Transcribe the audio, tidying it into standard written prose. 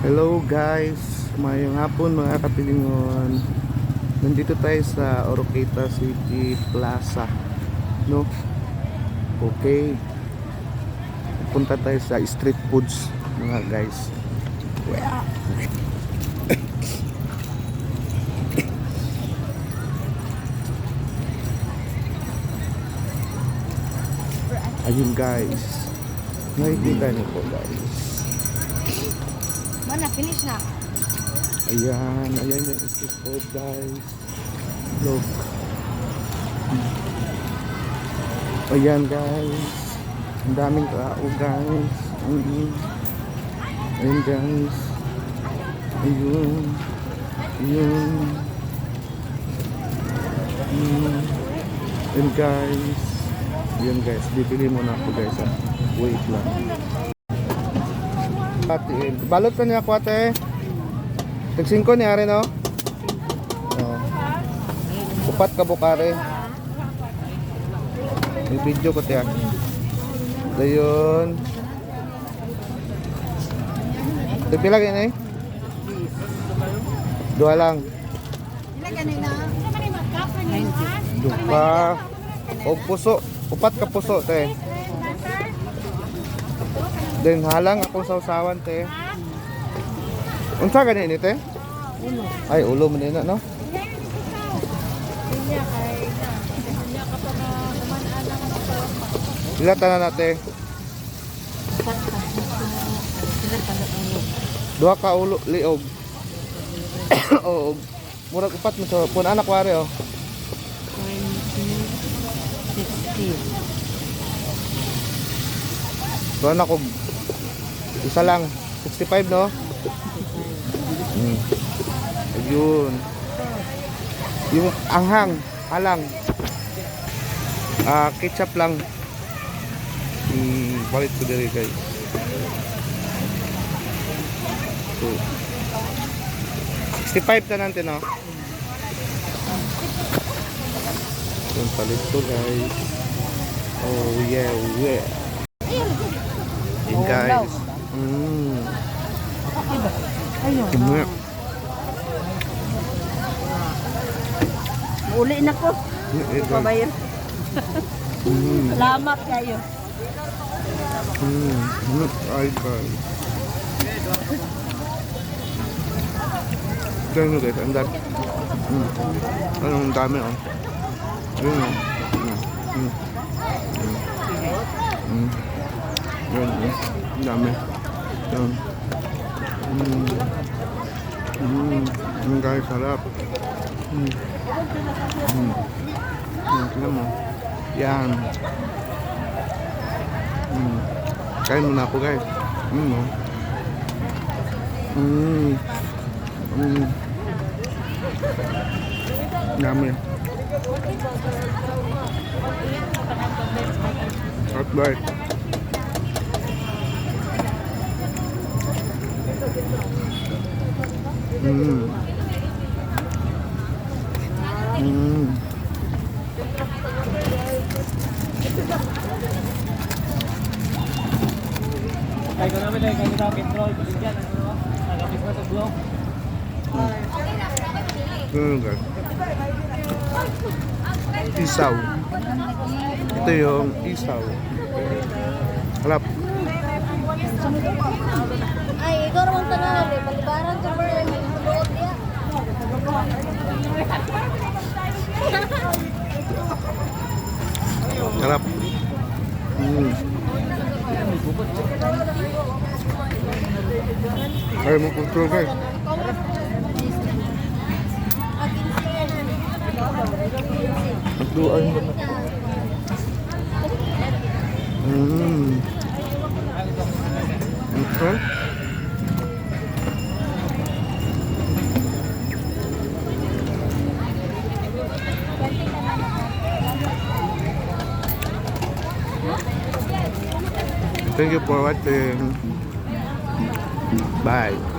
Hello guys, mayong hapon, mga katilingon. Nandito tayo sa Oroquieta City Plaza. No? Okay. Punta tayo sa street foods, mga guys. Ayun guys. Nakikita niyo po, guys. Mana, finish na. Ayan, ayan yung street food, guys. Look. Ayan guys. Ang daming tao, guys. Ayan guys. Ayun. Ayun. Ayan guys. Ayan guys. Bibili muna ako, guys. Ah. Wait lang. Ate, balot ka niya ako, ate. Tag 5 ni are, no? Oh. Upat ka bukare. May video ko tiyak. Dayon. Pila gani? Dua lang. Duha. O puso. Upat ka puso, te. Then halang akong sausawan, te. Unsa gani ni, te? Ay, ulo man na, no? Pila tanan natin? Duha ka ulo liog. Oo. Murag upat mo sa pun anak wari oh. 20, 60. Duha na ko isa lang. 65, no? Ayun. Yung anghang, halang. Ah, ketchup lang. Palit ko diri, guys. So, 65 na natin, no? Yung palit ko, guys. Oh, yeah. Yun, guys. Ayun. Mm. Uli na ko. Guys. Pabayar. Salamat kayo. Ay, guys. Tignan nyo, guys, ang dami. Anong dami, oh. Ayun, oh. Yun, oh. Ang dami. Yun. Guys, sarap. Tingnan mo. Yan. Kain muna ako, guys. Oh. Dami. Hot bite. Kaya ko namin tayo kaya control, baligyan, ano, nagapis na sa blok. Guys. Isaw. Ito yung isaw. Harap. Ay, ikaw naman tanan. Eh. Palibaran ka ba? May tulood niya. Harap. Ay mo control, guys. Nagduan mo na. Okay. Thank you for watching. Bye.